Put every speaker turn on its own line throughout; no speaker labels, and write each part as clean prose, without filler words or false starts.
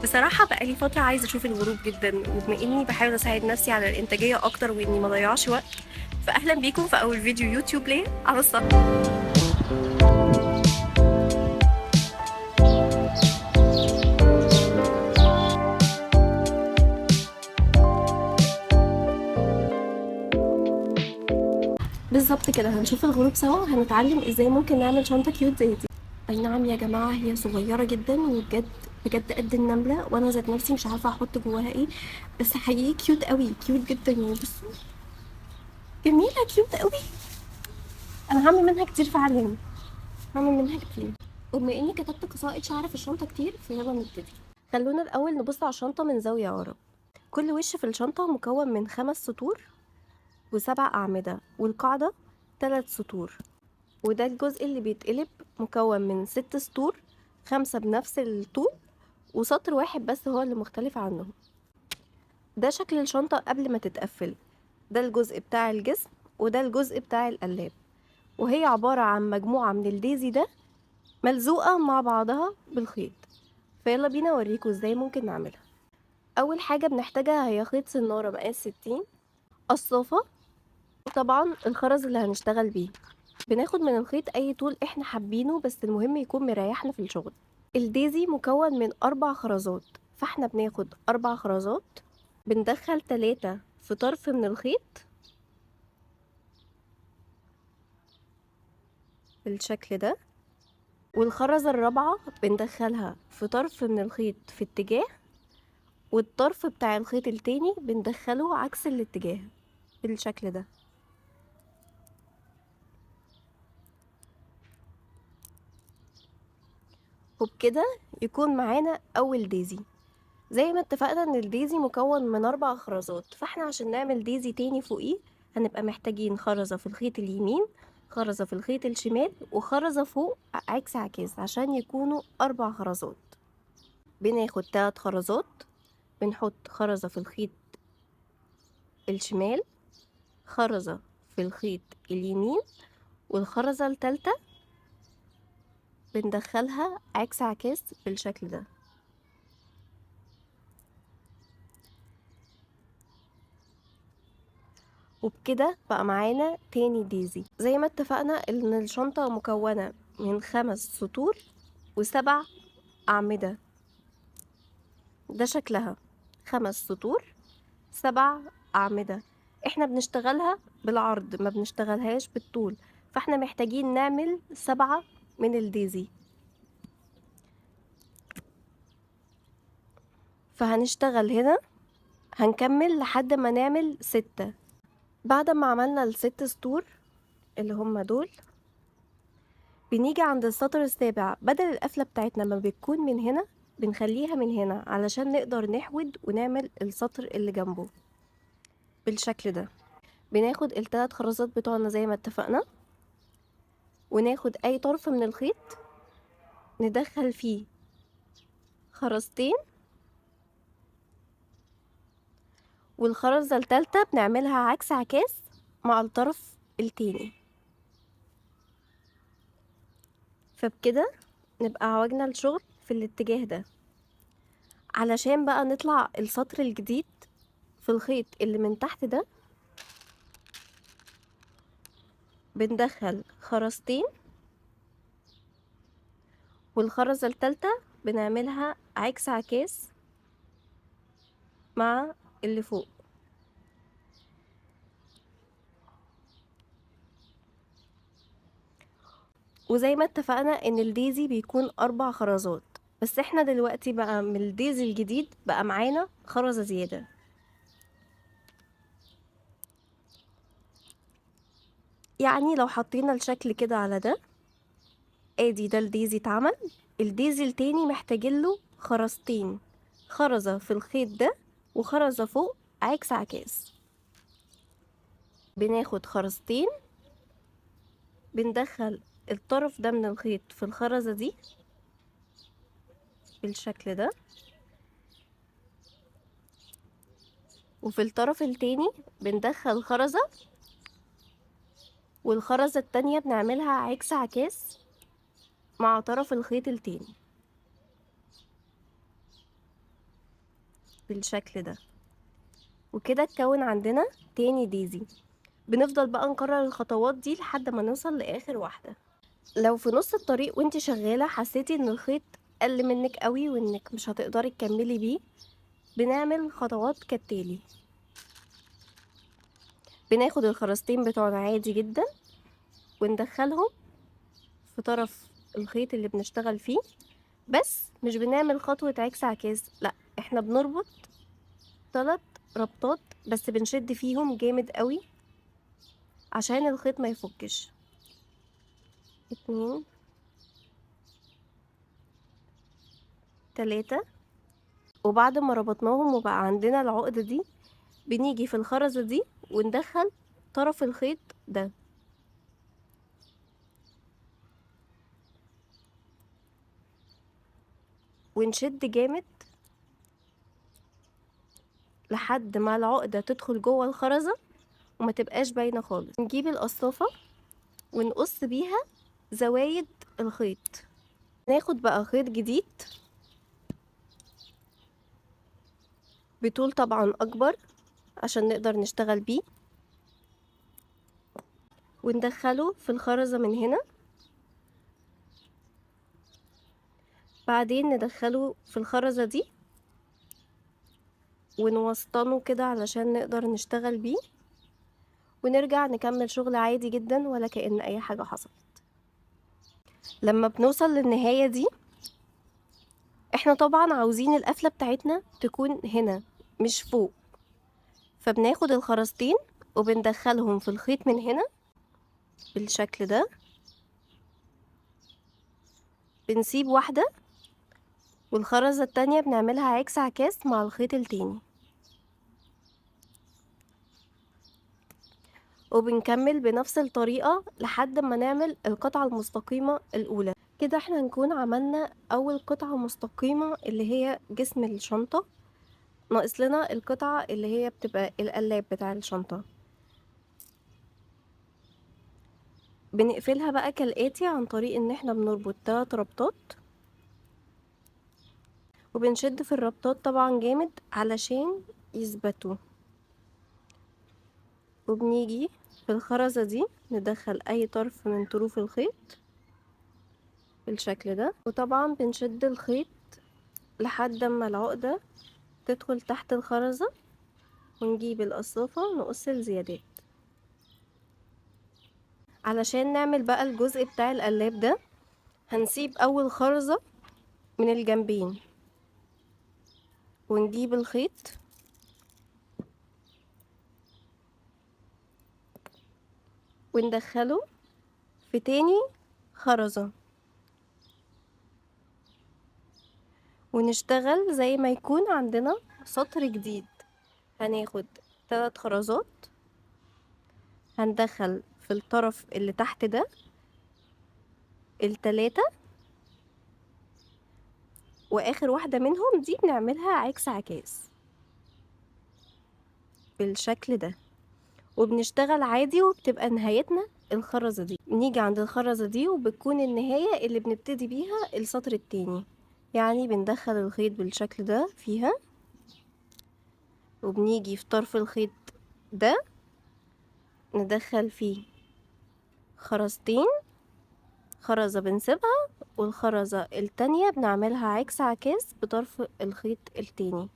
بصراحة بقالي فترة عايزة أشوف الغروب جدا، وبما إني بحاول أساعد نفسي على الإنتاجية أكتر وإني ما أضيعش وقت، فأهلا بيكم في أول فيديو يوتيوب ليا على السطح. بالظبط كده هنشوف الغروب سوا وهنتعلم ازاي ممكن نعمل شنطة cute زي دي. اي نعم يا جماعة، هي صغيرة جدا وبجد بجد قد النملة، وانا ذات نفسي مش عارفة احط جواها ايه، بس حقيقي cute قوي، cute جدا يعني. بصوا جميلة، cute قوي. انا هعمل منها كتير فعلا، هعمل منها كتير. وبما اني كتبت قصائد شعر في الشنطة كتير، فيلا نبتدي. خلونا الاول نبص على الشنطة من زاوية اقرب. كل وش في الشنطة مكون من 5 سطور و7 أعمدة، والقاعدة 3 سطور، وده الجزء اللي بيتقلب مكون من 6 سطور، 5 بنفس الطول وسطر واحد بس هو اللي مختلف عنهم. ده شكل الشنطة قبل ما تتقفل. ده الجزء بتاع الجسم وده الجزء بتاع القلاب، وهي عبارة عن مجموعة من الديزي ده ملزوقة مع بعضها بالخيط. فيلا بينا اوريكم ازاي ممكن نعملها. اول حاجة بنحتاجها هي خيط سنارة مقاس 60، قصافة، وطبعا الخرز اللي هنشتغل بيه. بناخد من الخيط اي طول احنا حابينه، بس المهم يكون مريحنا في الشغل. الديزي مكون من 4 خرزات، فاحنا بناخد 4 خرزات، بندخل 3 في طرف من الخيط بالشكل ده، والخرزة الرابعة بندخلها في طرف من الخيط في اتجاه، والطرف بتاع الخيط التاني بندخله عكس الاتجاه بالشكل ده. وبكده يكون معانا اول ديزي. زي ما اتفقنا ان الديزي مكون من 4 خرزات، فاحنا عشان نعمل ديزي تاني فوقيه هنبقى محتاجين خرزة في الخيط اليمين، خرزة في الخيط الشمال، وخرزة فوق عكس عكاز عشان يكونوا 4 خرزات. بناخد 3 خرزات، بنحط خرزة في الخيط الشمال، خرزة في الخيط اليمين، والخرزة التالتة بندخلها عكس عكاز بالشكل ده. وبكده بقى معانا تاني ديزي. زي ما اتفقنا ان الشنطة مكونة من 5 سطور و7 أعمدة. ده شكلها، 5 سطور 7 أعمدة. احنا بنشتغلها بالعرض، ما بنشتغلهاش بالطول، فاحنا محتاجين نعمل 7 من الديزي. فهنشتغل هنا، هنكمل لحد ما نعمل 6. بعد ما عملنا ال6 سطور اللي هم دول، بنيجي عند السطر السابع. بدل القفلة بتاعتنا ما بتكون من هنا، بنخليها من هنا علشان نقدر نحود ونعمل السطر اللي جنبه بالشكل ده. بناخد ال3 خرزات بتوعنا زي ما اتفقنا، وناخد اي طرف من الخيط ندخل فيه خرزتين، والخرزة التالتة بنعملها عكس عكاز مع الطرف التاني. فبكده نبقى عوجنا الشغل في الاتجاه ده. علشان بقى نطلع السطر الجديد في الخيط اللي من تحت ده، بندخل خرزتين، والخرزة التالتة بنعملها عكس عكاز مع اللي فوق. وزي ما اتفقنا ان الديزي بيكون 4 خرزات، بس احنا دلوقتي بقى من الديزي الجديد بقى معانا خرزة زيادة. يعني لو حطينا الشكل كده على ده، ادي ده الديزي اتعمل. الديزي التاني محتاجين له خرزتين، خرزة في الخيط ده وخرزة فوق عكس عكاز. بناخد خرزتين، بندخل الطرف ده من الخيط في الخرزة دي بالشكل ده، وفي الطرف التاني بندخل خرزة، والخرزة التانية بنعملها عكس عكاز مع طرف الخيط التاني. بالشكل ده. وكده اتكون عندنا تاني daisy. بنفضل بقى نكرر الخطوات دي لحد ما نوصل لاخر واحدة. لو في نص الطريق وانت شغالة حسيتي ان الخيط قل منك قوي وانك مش هتقدري تكملي بيه، بنعمل خطوات كالتالي. بناخد الخرزتين بتوعنا عادي جدا وندخلهم في طرف الخيط اللي بنشتغل فيه، بس مش بنعمل خطوة عكس عكاز، لا احنا بنربط 3 ربطات بس بنشد فيهم جامد قوي عشان الخيط ما يفكش. 2 3. وبعد ما ربطناهم وبقى عندنا العقدة دي، بنيجي في الخرزة دي وندخل طرف الخيط ده ونشد جامد لحد ما العقدة تدخل جوه الخرزة وما تبقاش باينة خالص. نجيب القصافة ونقص بيها زوايد الخيط. ناخد بقى خيط جديد بطول طبعا اكبر عشان نقدر نشتغل بيه، وندخله في الخرزة من هنا، بعدين ندخله في الخرزة دي ونوسطنه كده علشان نقدر نشتغل بيه، ونرجع نكمل شغل عادي جدا ولا كأن اي حاجة حصلت. لما بنوصل للنهاية دي احنا طبعا عاوزين القفلة بتاعتنا تكون هنا مش فوق، فبناخد الخرزتين وبندخلهم في الخيط من هنا بالشكل ده، بنسيب واحدة والخرزة التانية بنعملها عكس عكاس مع الخيط التاني، وبنكمل بنفس الطريقة لحد ما نعمل القطعة المستقيمة الأولى. كده احنا هنكون عملنا أول قطعة مستقيمة اللي هي جسم الشنطة، ناقص لنا القطعة اللي هي بتبقى القلاب بتاع الشنطة. بنقفلها بقى كالآتي عن طريق ان احنا بنربط 3 ربطات، وبنشد في الربطات طبعا جامد علشان يثبتوا، وبنيجي في الخرزة دي ندخل اي طرف من طروف الخيط بالشكل ده، وطبعا بنشد الخيط لحد ما العقدة تدخل تحت الخرزة، ونجيب القصافة نقص الزيادات. علشان نعمل بقى الجزء بتاع القلاب ده هنسيب اول خرزة من الجنبين ونجيب الخيط وندخله في تاني خرزة، ونشتغل زي ما يكون عندنا سطر جديد. هناخد 3 خرزات، هندخل في الطرف اللي تحت ده ال3، واخر واحدة منهم دي بنعملها عكس عكاس بالشكل ده، وبنشتغل عادي، وبتبقى نهايتنا الخرزة دي. نيجي عند الخرزة دي وبتكون النهاية اللي بنبتدي بيها السطر التاني، يعني بندخل الخيط بالشكل ده فيها، وبنيجي في طرف الخيط ده ندخل فيه خرزتين، خرزة بنسيبها والخرزة التانية بنعملها عكس عكاس بطرف الخيط التاني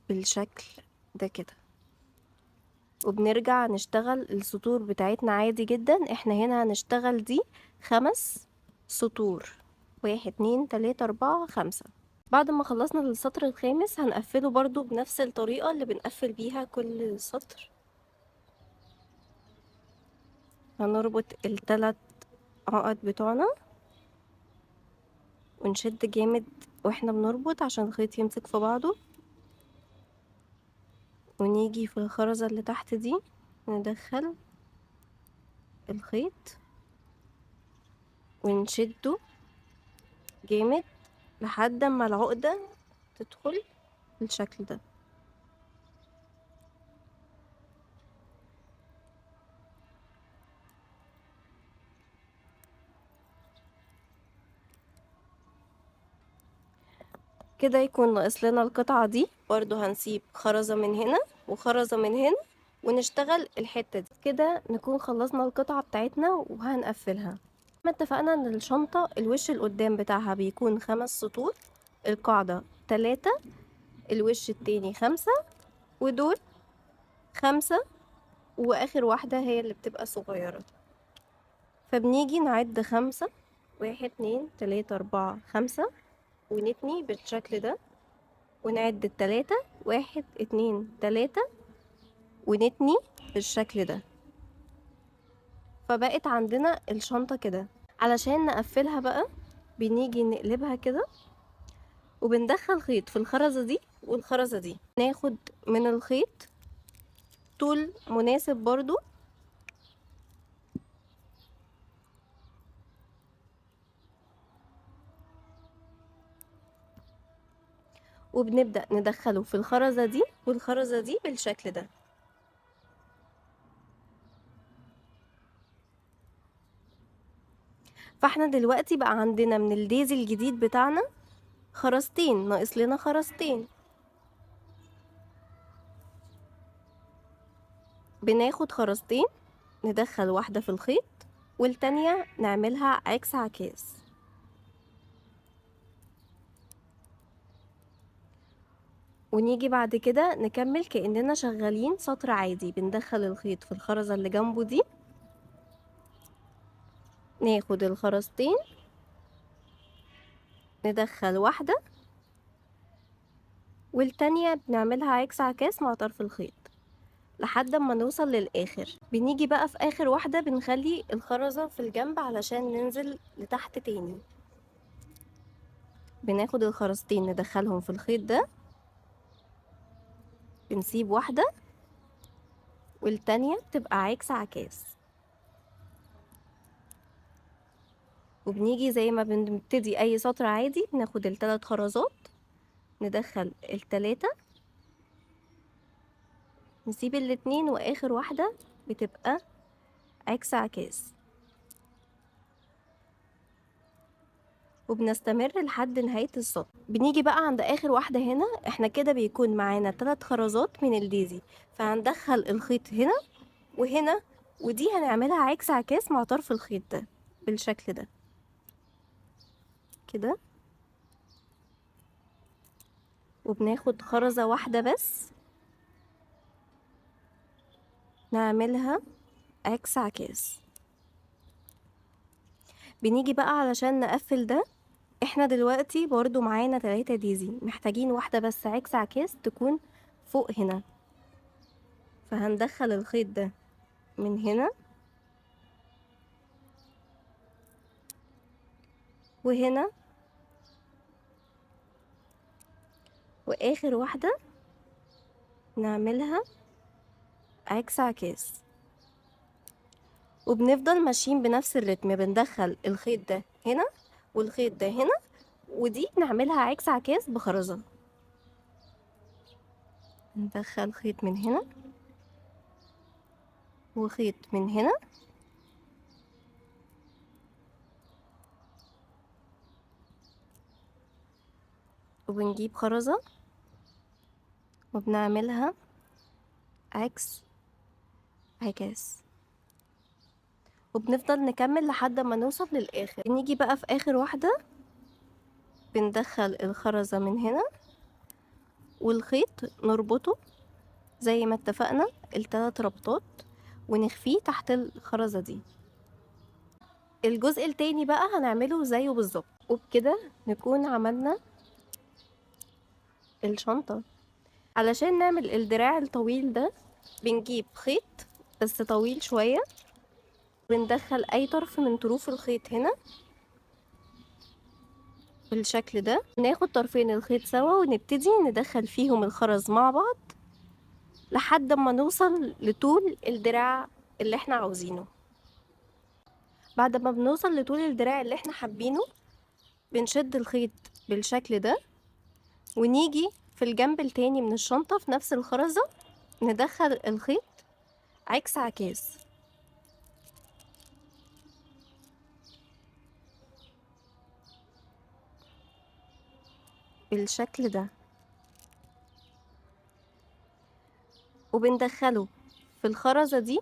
بالشكل ده كده، وبنرجع نشتغل السطور بتاعتنا عادي جدا. احنا هنا هنشتغل دي 5 سطور، 1 2 3 4 5. بعد ما خلصنا السطر الخامس هنقفله برضو بنفس الطريقة اللي بنقفل بيها كل سطر. هنربط ال3 عقد بتوعنا ونشد جامد واحنا بنربط عشان الخيط يمسك في بعضه، ونيجي في الخرزة اللي تحت دي ندخل الخيط ونشده جامد لحد ما العقدة تدخل بالشكل ده. كده يكون ناقص لنا القطعة دي، برضو هنسيب خرزة من هنا وخرزة من هنا ونشتغل الحتة دي. كده نكون خلصنا القطعة بتاعتنا وهنقفلها. ما اتفقنا ان الشنطة الوش القدام بتاعها بيكون 5 سطور، القاعدة 3، الوش التاني 5، ودول 5، واخر واحدة هي اللي بتبقى صغيرة. فبنيجي نعد 5، 1 2 3 4 5، ونتني بالشكل ده، ونعد التلاتة، 1 2 3، ونتني بالشكل ده. فبقت عندنا الشنطة كده. علشان نقفلها بقى بنيجي نقلبها كده، وبندخل خيط في الخرزة دي والخرزة دي، ناخد من الخيط طول مناسب برضو، وبنبدأ ندخله في الخرزة دي والخرزة دي بالشكل ده. فاحنا دلوقتي بقى عندنا من الديزي الجديد بتاعنا خرزتين، ناقص لنا خرزتين. بناخد خرزتين ندخل واحدة في الخيط والتانية نعملها عكس عكاز. ونيجي بعد كده نكمل كأننا شغالين سطر عادي، بندخل الخيط في الخرزة اللي جنبه دي، ناخد الخرزتين ندخل واحدة والتانية بنعملها عكس عكاز مع طرف الخيط لحد ما نوصل للآخر. بنيجي بقى في آخر واحدة بنخلي الخرزة في الجنب علشان ننزل لتحت تاني. بناخد الخرزتين ندخلهم في الخيط ده، بنسيب واحدة والتانية بتبقى عكس عكاز. وبنيجي زي ما بنبتدي اي سطر عادي بناخد التلات خرزات ندخل التلاتة، نسيب الاتنين، واخر واحدة بتبقى عكس عكاز. وبنستمر لحد نهاية السطر. بنيجي بقى عند اخر واحدة هنا، احنا كده بيكون معانا 3 خرزات من الديزي، فهندخل الخيط هنا وهنا، ودي هنعملها عكس عكاز مع طرف الخيط ده بالشكل ده كده. وبناخد خرزة واحدة بس نعملها عكس عكاز. بنيجي بقى علشان نقفل ده، احنا دلوقتي برضو معانا 3 ديزي، محتاجين واحدة بس عكس عكاز تكون فوق هنا، فهندخل الخيط ده من هنا وهنا، واخر واحدة نعملها عكس عكاز. وبنفضل ماشيين بنفس الريتم، بندخل الخيط ده هنا والخيط ده هنا، ودي نعملها عكس عكاز بخرزة. ندخل خيط من هنا وخيط من هنا، وبنجيب خرزة وبنعملها عكس عكاز، وبنفضل نكمل لحد ما نوصل للآخر. نيجي بقى في آخر واحدة بندخل الخرزة من هنا والخيط نربطه زي ما اتفقنا التلات ربطات ونخفيه تحت الخرزة دي. الجزء التاني بقى هنعمله زيه بالظبط، وبكده نكون عملنا الشنطة. علشان نعمل الدراع الطويل ده بنجيب خيط بس طويل شوية، بندخل اي طرف من طروف الخيط هنا بالشكل ده، ناخد طرفين الخيط سوا ونبتدي ندخل فيهم الخرز مع بعض لحد ما نوصل لطول الدراع اللي احنا عاوزينه. بعد ما بنوصل لطول الدراع اللي احنا حابينه بنشد الخيط بالشكل ده، ونيجي في الجنب التاني من الشنطة في نفس الخرزة ندخل الخيط عكس عكاز. بالشكل ده، وبندخله في الخرزة دي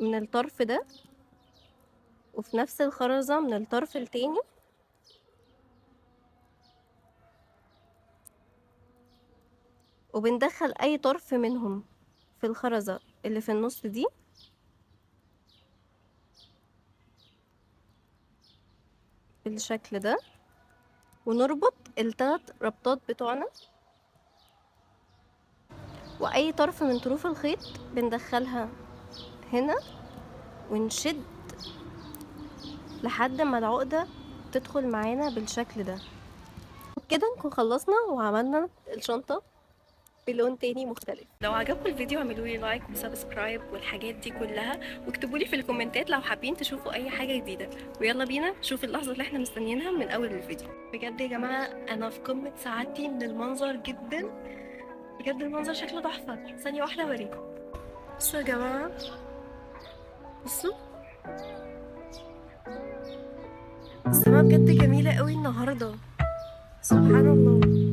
من الطرف ده، وفي نفس الخرزة من الطرف التاني، وبندخل اي طرف منهم في الخرزة اللي في النص دي بالشكل ده، ونربط التلات ربطات بتوعنا. واي طرف من طروف الخيط بندخلها هنا ونشد لحد ما العقدة تدخل معانا بالشكل ده. كده نكون خلصنا وعملنا الشنطة بلون تاني مختلف. لو عجبكم الفيديو اعملوا لي like و subscribe والحاجات دي كلها، واكتبوا لي في الكومنتات لو حابين تشوفوا اي حاجة جديدة. ويلا بينا نشوف اللحظة اللي احنا مستنيينها من اول الفيديو. بجد يا جماعة انا في قمة سعادتي من المنظر جدا، بجد المنظر شكله تحفة. ثانية واحدة اوريكم. بصوا يا جماعة، بصوا السماء بجد جميلة قوي النهاردة، سبحان الله.